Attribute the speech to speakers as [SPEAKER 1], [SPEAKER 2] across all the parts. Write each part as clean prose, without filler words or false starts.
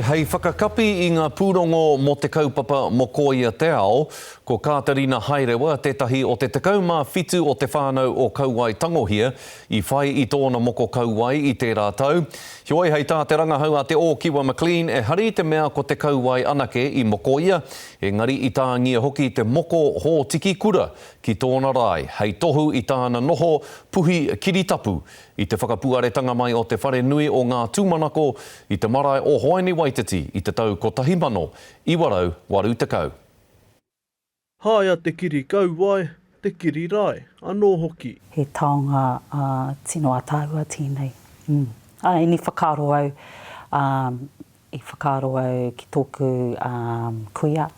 [SPEAKER 1] hei whakakapi i ngā pūrongo mō te kaupapa Mokoia Te Ao, ko Kātarina Haerewa tētahi o te 17 o te whānau o Kauae Tangohia i whai i tōna moko kauae i tērā tau. Heoi, hei tā te rangahau a Te Ōkiwa McLean, ehara i te mea ko te kauae anake i mokoia, engari i tāngia hoki te moko hōtiki kura ki tōna rae, hei tohu i tāna noho puhi kiritapu I te whakapuaretanga mai o te whare nui o Ngā Tūmanako i te marae o Hoani Waititi i te tau 1980.
[SPEAKER 2] Haea te kiri kauae, te kiri rae anō hoki.
[SPEAKER 3] He taonga tino ataahua tēnei. Ā, ini whakaaro au, i whakaaro au ki tōku kuia,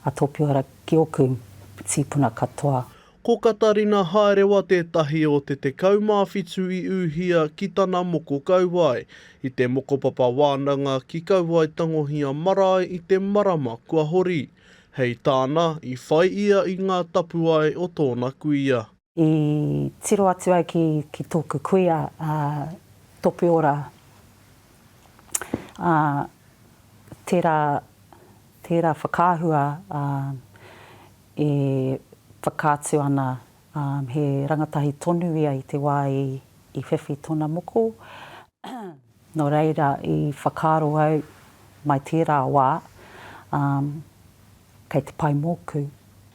[SPEAKER 3] a Tōpiora, ki ōku tīpuna katoa.
[SPEAKER 2] Ko Katarina Haerewa tētahi o te 17 i ūhia ki tana moko kauae, i te mokopapa wānanga ki Kauae Tangohia Marae i te marama kua hori. Hei tāna, i whai ia i ngā tapuae o tōna kuia.
[SPEAKER 3] I tiro atu au ki, ki tōku kuia, a Topiora, ā, tērā, tērā whakaahua, ā, e whakaatu ana, ā, he rangatahi tonu ia i te wā i, i whiwhi tōna moko. Nō reira, i whakaaro au mai tērā wā, ā, kei te pai mōku.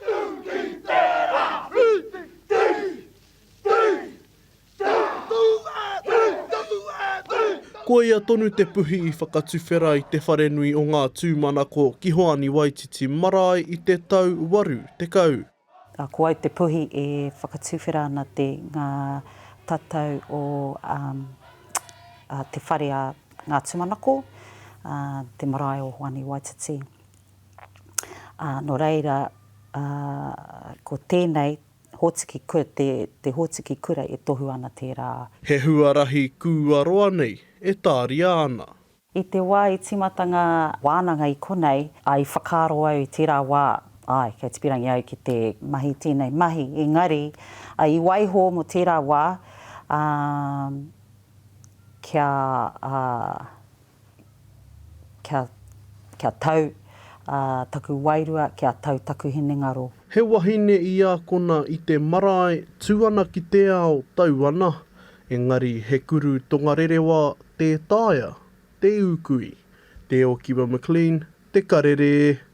[SPEAKER 4] Tū ki te rā! Tū! Tū! Tū! Tū! Tū e tū! Tū e tū!
[SPEAKER 2] Koia tonu te puhi i whakatuwhera i te wharenui o Ngā Tūmanako ki Hoani Waititi Marae i te tau 80.
[SPEAKER 3] Ā, ko au te puhi e whakatuwhera ana te, ngā tatau o, ā, te whare a Ngā Tūmanako, ā, te marae o Hoani Waititi. Ā, nō reira, ā, ko tēnei hōtiki kura, te, te hōtiki kura e tohu ana tērā.
[SPEAKER 2] He huarahi kūaroa nei e tāria ana.
[SPEAKER 3] I te wā i tīmata ngā wānanga i konei, ā, i whakaaro au i tērā wā, āe, kei te pirangi au ki te mahi tēnei mahi, engari, ā, i waiho mō tērā wā, ā, kia, ā, kia, kia tau, ā, taku wairua, kia tau taku hinengaro.
[SPEAKER 2] He wahine i ākona i te marae, tū ana ki te ao, tau ana, engari he kuru tongarerewa tē taea te ūkui. Te Okiwa McLean, Te Karere.